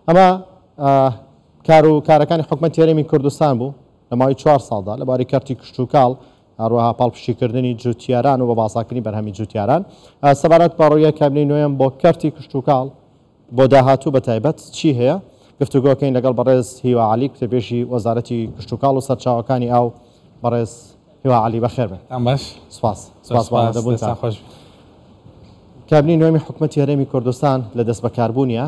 ئەمە کار و کارەکانی حکومەتی هەرێمی کوردستان بوو لە ماوەی 4 ساڵدا لە باری کەرتی کشتوکاڵ، هەروەها پاڵپشتیکردنی جوتیاران و بە بازاڕکردنی بەرهەمی جوتیاران. سەبارەت بە ڕوویە کابینەی نۆیەم بۆ کەرتی کشتوکاڵ بۆ داهاتوو بە تایبەت چی هەیە؟ گفتوگۆکەین لەگەڵ بەڕێز هیوا عەلی گوتەبێژی وەزارەتی کشتوکاڵ و سەرچاوەکانی ئاو. بەڕێز هیوا عەلی بەخێر بێن. باش. سپاس. سپاس بۆ ئامادەبوونتان. کابینەی نۆیەمی حکومەتی هەرێمی کوردستان لە دەستبەکاربوونیا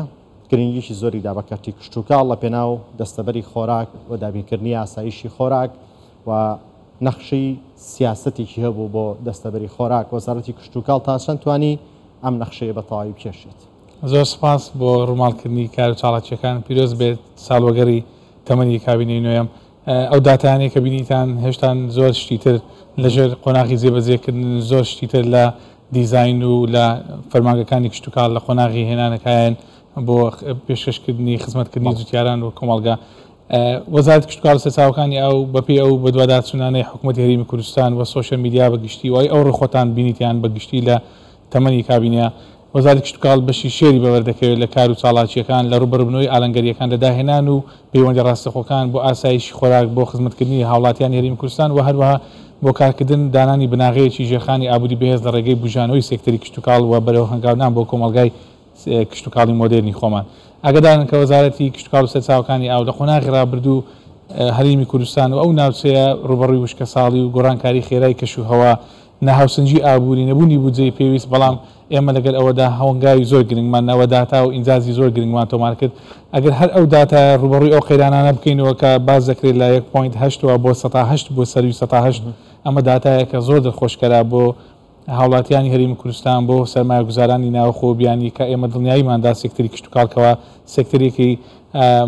گرنگیی زۆری دا بە کەرتی کشتوکاڵ لە پێناو دەستەبەری خۆراک و دابینکردنی ئاسایشی خۆراک و نەخشەی سیاسەتێکی هەبوو بۆ دەستەبەری خۆراک، وەزارەتی کشتوکاڵ تا چەند توانی ئەم نەخشەیە بە تەواوی بکێشێت؟ زۆر سوپاس بۆ ڕووماڵکردنی کار و چاڵاکییەکان، پیرۆز بێت ساڵوەگەڕی تەمەنی کابینەی نۆیەم. ئەو داتایانەی کە بینیتان هێشتان زۆر شتی تر لەژێر قۆناغی جێبەجێکردنن، زۆر شتی تر لە دیزاین و لە فەرمانگەکانی کشتوکاڵ لە قۆناغی هێنانەکایەن بۆ پێشکەشکردنی خزمەتکردنی جوتیاران و کۆمەڵگە. وەزارەتی کشتوکاڵ و سەرچاوەکانی ئاو بەپێی ئەو بەدواداچوونانەی حکوومەتی هەرێمی کوردستان و سۆشیال میدیا بە گشتی و ئەوڕۆ خۆتان بینیتیان بە گشتی لە تەمەنی کابینە، وەزارەتی کشتوکاڵ بەشی شێری بەبەر دەکەوێت لە کار و چاڵاکییەکان، لە ڕووبەڕووبوونەوەی ئالنگەرییەکان، لە داهێنان و پەیوەندییە ڕاستەخۆکان بۆ ئاسایشی خۆراک، بۆ خزمەتکردنی هاوڵاتیانی هەرێمی کوردستان و هەروەها بۆ کارکردن دانانی بناغەیەکی ژێرخانی ئابووری بەهێز لە ڕێگەی بوژانەوەی سێکتەری کشتوکاڵ و بەرەو هەنگاونان بۆ کۆمەڵگای کشتوکاڵی مۆدێرنی خۆمان. ئاگادارن کە وەزارەتی کشتوکاڵ و سەرچاوەکانی ئاو لە قۆناغی ڕابردوو هەرێمی کوردستان و ئەو ناوچەیە ڕووبەڕووی وشکەساڵی و گۆڕانکاری خێرای کەشوهەوا، ناهاوسەنگی ئابووری، نەبوونی بودجەی پێویست، بەڵام ئێمە لەگەل ئەوەدا هەنگاوی زۆر گرنگمان نا و داتا و ئینجازی زۆر گرنگمان تۆمار کرد. ئەگەر هەر ئەو داتایە ڕووبەڕووی ئەو قەیرانانە بکەینەوە کە باس دەکرێت لە یەک point هەشتەوە بۆ 8% بۆ سەرووی 8%، ئەمە داتایەکە زۆر دڵخۆشکەرە بۆ هاوڵاتیانی هەرێمی کوردستان، بۆ سەرمایەگوزارانی ناوخۆ و بیانی کە ئێمە دڵنیاییمان دا سێکتەری کشتوکاڵ کەوا سێکتەرێکی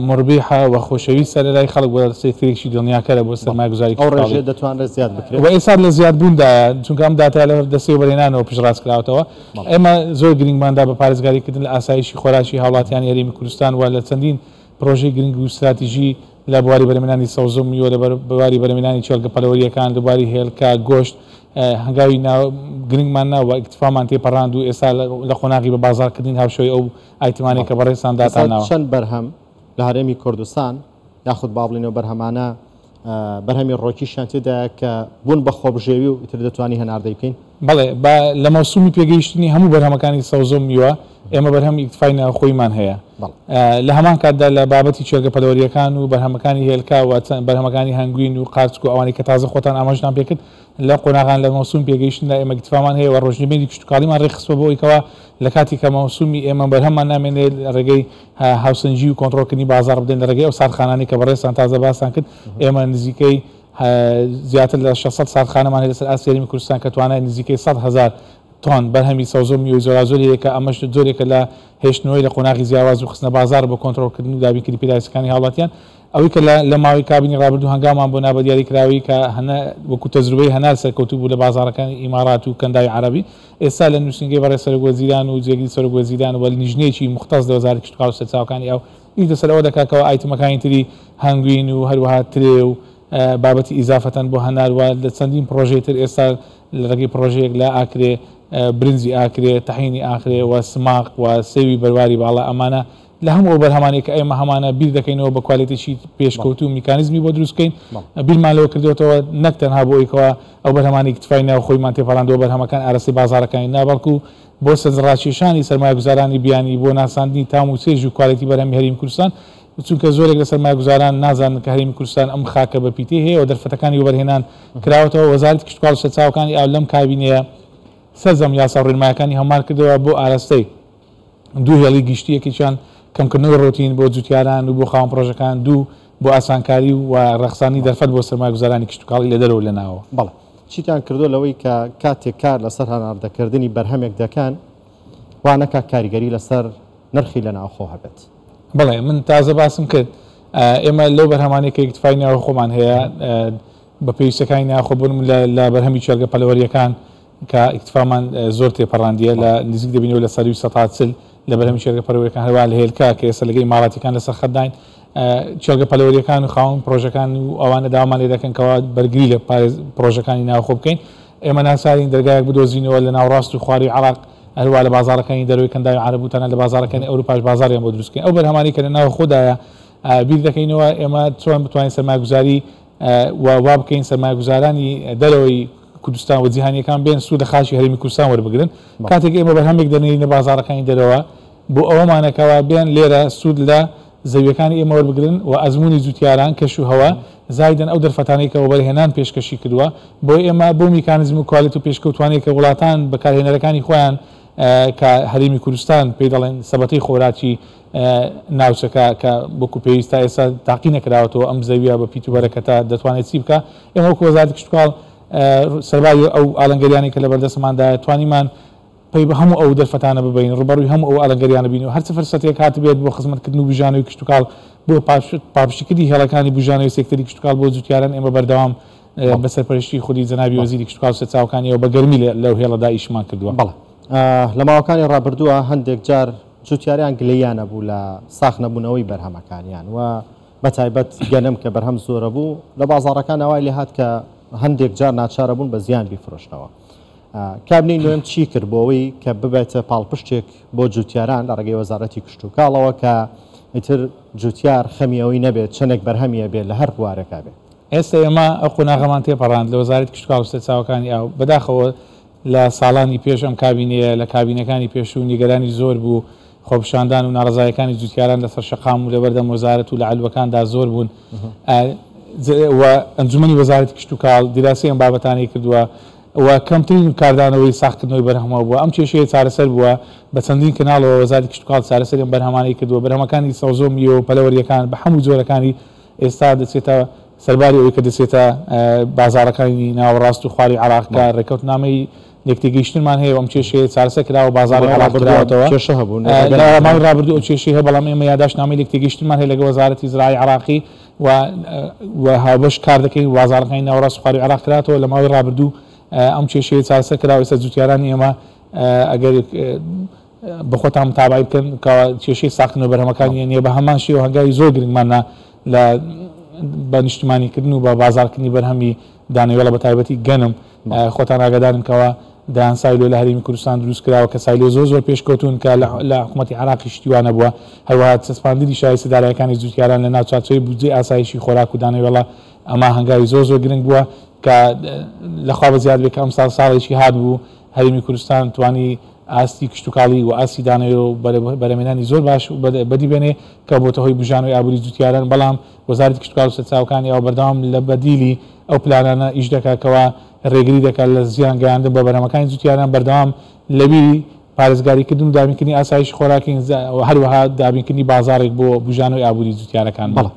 موربیحە و خۆشەویستە لەلای خەڵک و سێکتەرێکی دڵنیاکەرە بۆ سەرمایەگوزاری ئەو کشتوکاڵی. ڕێژەیە دەتوانرێت زیاد بکرێت؟ و ئێستا لە زیادبووندایە، چونکە ئەم داتایە لە دەستەی وەبەرهێنانەوە پشتڕاست کراوەتەوە. ئێمە زۆر گرنگمان دا بە پارێزگاریکردن لە ئاسایشی خۆراکی هاوڵاتیانی هەرێمی کوردستان و لە چەندین پرۆژەی گرنگ و ستراتیژی لە بواری بەرهەمهێنانی سەوزە و میوە، لە بواری بەرهەمهێنانی کێڵگە پەلەوەرییەکان، لە بواری هێلکە، گۆشت، هەنگاوی گرنگمان نا و ئیکتفامان تێپەڕاند و ئێستا لە قۆناغی بە بازاڕکردنین هاوشێوەی ئەو ئایتمانەی کە بەڕێزتان داتان ئێستا ناوە. چەند بەرهەم لە هەرێمی کوردستان یاخود با بڵێین ئەو بەرهەمانە بەرهەمی ڕۆکیشیان تێدایە کە بوون بە خۆبژێوی و ئیتر دەتوانین هەناردەی بکەین؟ بەڵێ، با لە مەوسومی پێگەیشتنی هەموو بەرهەمەکانی سەوزە و میوە، ئێمە بەرهەمی ئیکتفای ناوخۆییمان هەیە. لە هەمان کاتدا لە بابەتی کێڵگە پەلەوەرییەکان و بەرهەمەکانی هێلکە و بەرهەمەکانی هەنگوین و قارچک و ئەوانەی کە تازە خۆتان ئاماژەتان پێکرد، لەم قۆناغان لە مەوسومی پێگەیشتندا ئێمە ئیکتفامان هەیە و ڕۆژنبینی کشتوکاڵیمان ڕێکخستووە بۆ ئەوەی کەوا لە کاتی کە مەوسومی ئێمە بەرهەممان نامێنێت لە ڕێگەی هاوسەنگی و کۆنتڕۆڵکردنی بازاڕ بدەین لە ڕێگەی ئەو ساردخانانەی کە بەڕێزتان تازە باستان کرد ئێمە نزیکەی زیاتر لە 600 ساردخانەمان هەیە لەسەر ئاستی هەرێمی کوردستان کە توانای نزیکەی 100 هەزار تۆن بەرهەمی سەوزە و میوەی جۆراوجۆری هەیە کە ئەمەش جۆرێکە لە هێشتنەوەی لە قۆناغی جیاواز و خستنە بازاڕ بۆ کۆنتڕۆڵکردن و دابینکردنی پێداویستیەکانی هاوڵاتیان. ئەوەی کە لە لە ماوەی کابینی ڕابردوو هەنگاومان بۆ نا بە دیاریکراوی کە هەنە وەکو تەجروبەی هەنار سەرکەوتوو بوو لە بازاڕەکانی ئیماڕات و کەنداوی عەرەبی ئێستا لە نووسینگەی بەڕێز سەرۆک وەزیران و جێگری سەرۆک وەزیران و لیژنەیەکی موختەس لە وەزارەتی کشتوکاڵ و سەرچاوەکانی ئاو ئیش لەسەر ئەوە دەکات کەوا ئایتمەکانی تری هەنگوین و هەروەها ترێ و بابەتی ئیزافەتەن بۆ هەنار و لە چەندین پڕۆژەی تر ئێستا لە ڕێگەی پڕۆژەیەک لە ئاکرێ برنجی ئاکرێ، تەحینی ئاکرێ و سماق و سێوی بەرواری باڵا ئەمانە لە هەموو ئەو بەرهەمانەی کە ئێمە هەمانە بیر دەکەینەوە بە کوالێتێکی پێشکەوتوو میکانیزمی بۆ دروست بکەین بیرمان لەوە کردووەتەوە نەک تەنها بۆ ئەوەی کەوا ئەو بەرهەمانەی ئیکتفای ناوخۆیمان تێپەڕاندووە بەرهەمەکان ئاراستەی بازاڕەکانی نا بەڵکو بۆ سەرنجڕاکێشانی سەرمایەگوزارانی بیانی بۆ ناساندنی تام و چێژ و کوالێتی بەرهەمی هەرێمی کوردستان چونکە زۆرێک لە سەرمایەگوزاران نازانن کە هەرێمی کوردستان ئەم خاکە بە پیتەی هەیە و دەرفەتەکانی وەبەرهێنان کراوەتەوە وەزارەتی کشتوکاڵ و سەرچاوەکانی ئاو لەم کابینەیە سەرجەم یاسا و ڕێنمایەکانی هەموار کردەوە بۆ ئاراستەی دوو هێڵی گشتی، یەکێکیان کەمکردنەوەی ڕۆتین بۆ جوتیاران و بۆ خاوەن پڕۆژەکان، دوو بۆ ئاسانکاری و ڕەخساندنی دەرفەت بۆ سەرمایەگوزارانی کشتوکاڵی لە دەرەوە و لە ناوەوە. بەڵێ. چیتان کردووە لەوەی کە کاتێک کار لەسەر هەناردەکردنی بەرهەمێک دەکەن وا نەکا کاریگەری لەسەر نرخی لە ناوخۆ هەبێت؟ بەڵێ من تازە باسم کرد ئێمە لەو بەرهەمانەی کە ئیکتفای ناوخۆمان هەیە بە پێویستەکانی ناوخۆ بۆ نموونە لە بەرهەمی کێڵگە پەلەوەرییەکان کە ئیکتفامان زۆر تێپەڕاندیە لە نزیک دەبینەوە لە سەروی 40% لە بەرهەمی کێڵگە پەلەوەریەکان هەروەها لە هێلکە کە ئێستا لەگەی ئیماڕاتیەکان لەسەر خەتداین کێڵگە پەلەوەریەکان و خاوەن پرۆژەکان و ئەوانە داوامان لێ دەکەن کەوا بەرگری لە پارێز پرۆژەکانی ناوخۆ بکەین ئێمە ناچارین دەرگایەک بدۆزینەوە لە ناوڕاست و خواری عراق هەروا لە بازاڕەکانی دەرەوەی کەنداوی عەرەب و تەنانەت لە بازاڕەکانی ئەوروپاش بازاڕیان بۆ دروست بکەین. ئەو بەرهەمانەی کە لە ناوخۆدایە بیر دەکەینەوە ئێمە چۆن بتوانین سەرمایەگوزاری و وا بکەین سەرمایەگوزارانی دەرەوەی کوردستان و جیهانیەکان بێن سوود لە خاکی هەرێمی کوردستان وەربگرن. کاتێک ئێمە بەرهەمێک دەنێرینە بازاڕەکانی دەرەوە بۆ ئەوەمانە کەوا بێن لێرە سوود لە زەویەکانی ئێمە وەربگرن و ئەزموونی جوتیاران، کەش و هەوا، زایدەن ئەو دەرفەتانەی کە وەبەرهێنان پێشکەشی کردووە بۆ ئێمە بەو میکانیزم و کوالێت و پێشکەوتوانەی کە وڵاتان بەکارهێنەرەکانی خۆیان کە هەرێمی کوردستان پێی دەڵێن سەبەتەی خۆراکی ناوچەکە کە وەکو پێویست تا ئێستا تاقی نەکراوەتەوە ئەم زەویە بە پیت و بەرەکەتە دەتوانێت چی بکا. ئێمە وەکو وەزارەتی کشتوکاڵ سەرباری ئەو ئالنگەریانەی کە لەبەردەستماندایە توانیمان پەی بە هەموو ئەو دەرفەتانە ببەین، ڕووبەڕووی هەموو ئەو ئالنگەریانە بین و هەرچ فرسەتێک هاتبێت بۆ خزمەتکردن و بوژانەوەی کشتوکاڵ بۆ پاڵپشتیکردنی هێڵەکانی بوژانەوەی سێکتەری کشتوکاڵ بۆ جوتیاران ئێمە بەردەوام بە سەرپەرشتی خودی جەنابی وەزیری کشتوکاڵ و سەرچاوەکانیەوە بە گەرمی لەو هێڵەدا ئیشمان کردووە. بەڵێ لە ماوەکانی ڕابردووە هەندێک جار جوتیاران گلەییان هەبوو لە ساخ نەبوونەوەی بەرهەمەکانیان و بە تایبەت گەنم کە بەرهەم زۆرە بوو لە بازاڕەکان ئاوای لێهات کە هەندێک جار ناچارە بوون بە زیان بیفرۆشنەوە. کابینەی نۆیەم چی کرد بۆ ئەوەی کە ببێتە پاڵپشتێک بۆ جوتیاران لە ڕێگەی وەزارەتی کشتوکاڵەوە کە ئیتر جوتیار خەمی ئەوەی نەبێت چەندێک بەرهەمی هەبێت لە هەر بوارێکا بێت؟ ئێستا ئێمە ئەو قۆناغەمان تێپەڕاند لە وەزارەتی کشتوکاڵ و سەرچاوەکانی ئاو، بەداخەوە لە ساڵانی پێش ئەم کابینەیە لە کابینەکانی پێشوو نیگەرانی زۆر بوو، خۆپیشاندان و ناڕەزاییەکانی جوتیاران لەسەر شەقام و لەبەردەم وەزارەت و لە عەلوەکاندا زۆر بوون و ئەنجومەنی وەزارەتی کشتوکاڵ دیراسەی ئەم بابەتانەی کردووە و کەمترین کاردانەوەی ساغکردنەوەی بەرهەمەوە بووە. ئەم کێشەیە چارەسەر بووە بە چەندین کەناڵەوە وەزارەتی کشتوکاڵ چارەسەری ئەم بەرهەمانەی کردووە. بەرهەمەکانی سەوزە و میوە و پەلەوەرییەکان بە هەموو جۆرەکانی ئێستا دەچێتە سەرباری ئەوەی کە دەچێتە بازاڕەکانی ناوەڕاست و خواری عێراق کە ڕێککەوتنامەی لێکتێگەیشتنمان هەیە و ئەم کێشەیە چارەسەر کراوە، بازاڕی عێراق کراوەتەوە. کێشە هەبوو لە ماوەی ڕابردوو ئەو کێشەی هەیە، بەڵام ئێمە یاداشتنامەی لێکتێگەیشتنمان هەیە لەگەڵ وەزارەتی زراعی عێراقی و و هاوبەش کار دەکەین، بازاڕەکانی ناوەڕاست و خواری عێراق کراتەوە. لە ماوەی ڕابردوو ئەم کێشەیە چارەسەر کراوە، ئێستا جوتیارانی ئێمە ئەگەر بەخۆتان متابعەی بکەن کەوا کێشەی ساغکردنەوەی بەرهەمەکانیان نییە، بە هەمان شێوە هەنگاوی زۆر گرنگمان نا لە بە نیشتمانیکردن و بە بازاڕکردنی بەرهەمی دانەوێڵە بە تایبەتی گەنم. خۆتان ئاگادارن کەوا دەیان سایلۆ لە هەرێمی کوردستان دروست کراوە کە سایلۆ زۆر زۆر پێشکەوتوون کە لە حکوومەتی عێراقیش شتی وا نەبووە. هەروەها چەسپاندنی شایستە دارایەکانی جووتیاران لە ناو چوارچێوەی بودجەی ئاسایشی خۆراک و دانەوێڵە ئەمە هەنگاوی زۆر زۆر گرنگ بووە کە لە خوا بەزیاد بێ کە ئەمساڵ ساڵێکی هات بوو هەرێمی کوردستان توانی ئاستی کشتوکاڵی و ئاستی دانەوێڵە و بەرهەمهێنانی زۆر باش بەدی بێنێ کە بۆتە هۆی بوژانەوەی ئابووری جووتیاران، بەڵام وەزارەتی کشتوکاڵ و سەرچاوەکانی ئاو بەردەوام لە بەدیلی ئەو پلانانە ئیش دەکات کەوا رێگری دەکات لە زیان گەیاندن بە بەرهەمەکانی جووتیاران، بەردەوام لە بیری پارێزگاریکردن و دابینکردنی ئاسایشی خۆراکین و هەروەها دابینکردنی بازاڕێک بۆ بوژانەوەی ئابووری جووتیارەکان. بەڵێ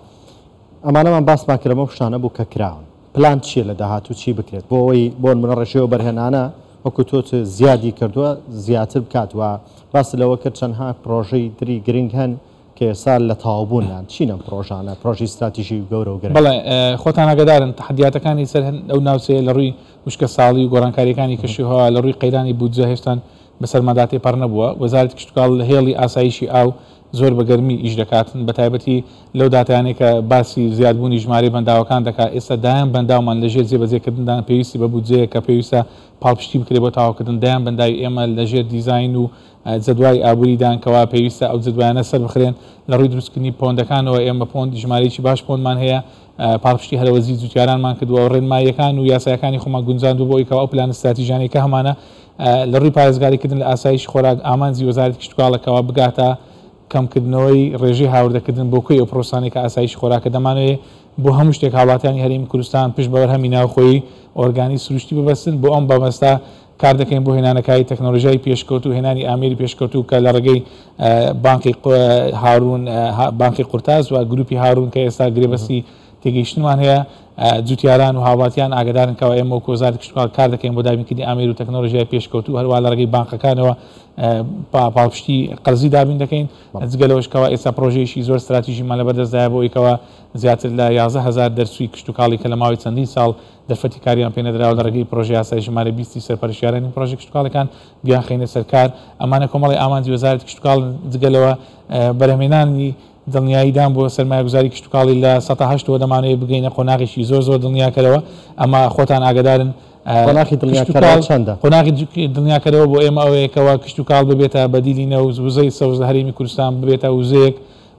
ئەمانەمان باسمان کرد، ئەو شتانە بوو کە کراون. پلان چییە لە داهاتوو چی بکرێت بۆ ئەوەی بۆ نمونە ڕێژەی وەبەرهێنانە وەکو تۆ زیادی کردووە زیاتر بکات و باست لەوە کرد چەندها پرۆژەی تری گرنگ هەن کە ئێستا لە تەواوبووندان چین ئەم پرۆژانە پرۆژەی ستراتیژی و گەورە و گرنگ؟ بەڵێ خۆتان ئاگادارن تەحەدیاتەکانی سەر ئەو ناوچەیە لە ڕووی وشکەساڵی و گۆڕانکارییەکانی کەشوهەوا لە ڕووی قەیرانی بودجە هێشتان بەسەرماندا تێپەڕ نەبووە وەزارەتی کشتوکاڵ لە هێڵی ئاسایشی ئاو زۆر بە گەرمی ئیش دەکات، بەتایبەتی لەو داتایانەی کە باسی زیادبوونی ژمارەی بەنداوەکان دەکات، ئێستا دەیان بەنداومان لەژێر جێبەجێکردندان، پێویستی بە بودجەیە کە پێویستە پاڵپشتی بکرێت بۆ تەواوکردن، دەیان بەنداوی ئێمە لەژێر دیزاین و جەدوای ئابووریدان کەوا پێویستە ئەو جەدوایانە سەربخرێن، لە ڕووی دروستکردنی پۆندەکانەوە ئێمە پۆند ژمارەیەکی باش پۆندمان هەیە، پاڵپشتی هەرەوەزی جوتیارانمان کردووە و ڕێنماییەکان و یاسایەکانی خۆمان گونجاندووە بۆ ئەوەی کەوا ئەو پلانە ستراتیژیانەی کە هەمانە لە ڕووی پارێزگاریکردن لە ئاسایشی خۆراک، ئامانجی وەزارەتی کشتوکاڵە کەوا بگاتە کەمکردنەوەی ڕێژەی هاوردەکردن بۆ کۆی ئەو پرۆسانەی کە ئاسایشی خۆراکە. دەمانەوێت بۆ هەموو شتێک هاوڵاتیانی هەرێمی کوردستان پشت بە بەرهەمی ناوخۆیی، ئۆرگانی، سروشتی ببەستن، بۆ ئەم مەبەستە کار دەکەین بۆ هێنانەکاری تەکنۆلۆژیای پێشکەوتوو، هێنانی ئامێری پێشکەوتوو کە لە ڕێگەی بانقی هارون، بانقی قورتاس و گروپی هارون کە ئێستا گرێبەستی تێگەیشتنمان هەیە، جوتیاران و هاوڵاتیان ئاگادارن کەوا ئێمە وەکو وەزارەتی کشتوکاڵ کار دەکەین بۆ دابینکردنی ئامێر و تەکنۆلۆژیای پێشکەوتوو، هەروەها لە ڕێگەی بانقەکانەوە پاڵپشتی قەرزی دابین دەکەین، جگە لەوەش کەوا ئێستا پڕۆژەیەکی زۆر ستراتیژیمان لەبەردەستدایە بۆ ئەوەی کەوا زیاتر لە 11,000 دەرچووی کشتوکاڵی کە لە ماوەی چەندین ساڵ دەرفەتی کاریان پێنەدراوە لە ڕێگەی پڕۆژەیاسای ژمارە 20 ی سەرپەرشتیارانی پڕۆژە کشتوکاڵیەکان بیانخەینە سەر کار، ئەمانە کۆمەڵی ئامانجی وەزارەتی کشتوکاڵن، جگە لەوە بەرهەمهێنانی دڵنیاییدان بۆ سەرمایەگوزاری کشتوکاڵی لە سەتا هەشتەوە دەمانەوێت بگەینە قۆناغێکی زۆر زۆر دڵنیاکەرەوە، ئەمە خۆتان ئاگەدارن قۆناخی دڵنیاکەرەوە چەندە؟ قۆناغی دڵنیاکەرەوە بۆ ئێمە ئەوەیە کەوا کشتوکاڵ ببێتە بەدیلی نەوت، وزەی سەوز لە هەرێمی کوردستان ببێتە وزەیەک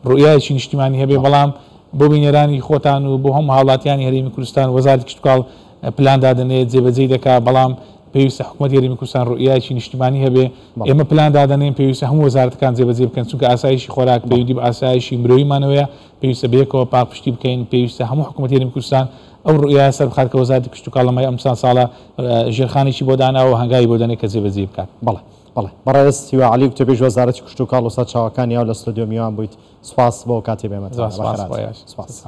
ڕوئیایەکی نیشتیمانی هەبێ، بەڵام بۆ بینەرانی خۆتان و بۆ هەموو هاوڵاتیانی هەرێمی کوردستان وەزارەتی کشتوکاڵ پلان دادەنێت، جێبەجێی دەکا، بەڵام پێویستە حکومەتی هەرێمی کوردستان ڕوئیایەکی نیشتیمانی هەبێ، ئێمە پلان دادەنێین پێویستە هەموو وەزارەتەکان جێبەجێ بکەن، چونکە ئاسایشی خۆراک پەیوەندی بە ئاسایشی مرۆییمانەوەیە، پێویستە بەیەکەوە پاڵپشتی بکەین، پێویستە هەموو حکومەتی هەرێمی کوردستان ئەو ڕوئیایە سەربخات کە وەزارەتی کشتوکاڵ لە ماوەی ئەم چەند ساڵە ژێرخانێکی بۆ داناوە و هەنگاوی بۆ دەنێت کە جێبەجێی بکات. بەڵێ بەڵێ بەڕێز هیوا عەلی گوتەبێژی وەزارەتی کشتوکاڵ و سەرچاوەکانی ئاو لە ستۆدیۆ میوان بوویت سوپاس بۆ کاتی بێمەتان. زۆر سوپاس. سوپاس.